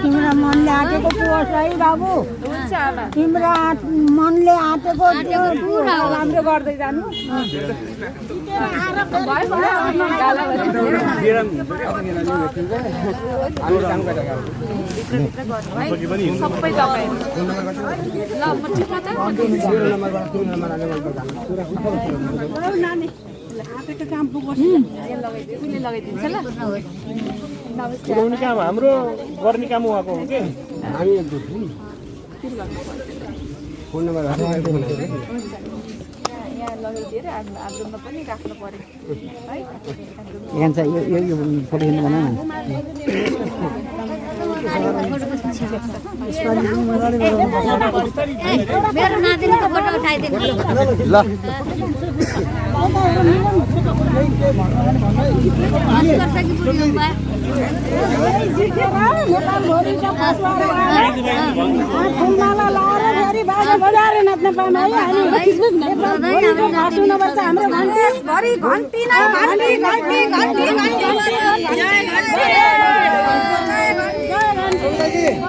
तिम्रो मनले आँटेको पुगोस् है बाबु। हुन्छ आमा। तिम्रो मनले आँटेको राम्रो गर्दै जानु। सबै तपाईँ ल म ठिक त आँटेको काम पुगोस् लगाइदिन्छ ल। पुऱ्याउने काम हाम्रो गर्ने काम उहाँको हो कि हामी फोन नम्बर यहाँ लगाइदिएर हाम्रोमा पनि राख्नु पर्यो है। यो फोटो खिच्नु भन न। मेरो नातिनीको फोटो उठाइदिनु ल हाम्रो घन्टी